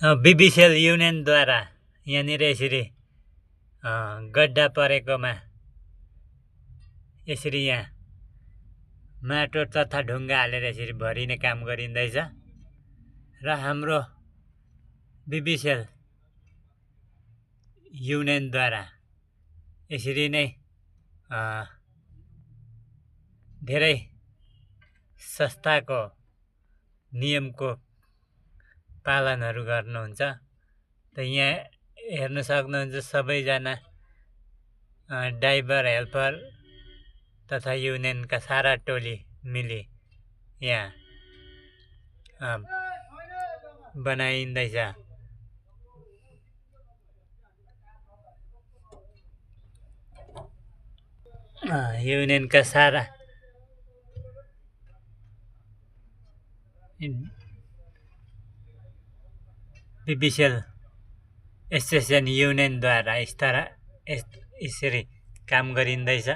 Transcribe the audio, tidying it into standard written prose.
बिबिसिएल युनियनद्वारा यहाँनिर यसरी गड्डा परेकोमा यसरी यहाँ माटो तथा ढुङ्गा हालेर यसरी भरिने काम गरिँदैछ र हाम्रो बिबिसिएल युनियनद्वारा यसरी नै धेरै संस्थाको नियमको पालनहरू गर्नुहुन्छ। त यहाँ हेर्न सक्नुहुन्छ सबैजना ड्राइभर हेल्पर तथा युनियनका सारा टोली मिली यहाँ बनाइँदैछ। युनियनका सारा बिबिसिएल एसोसिएसन युनियनद्वारा यसरी काम गरिँदैछ।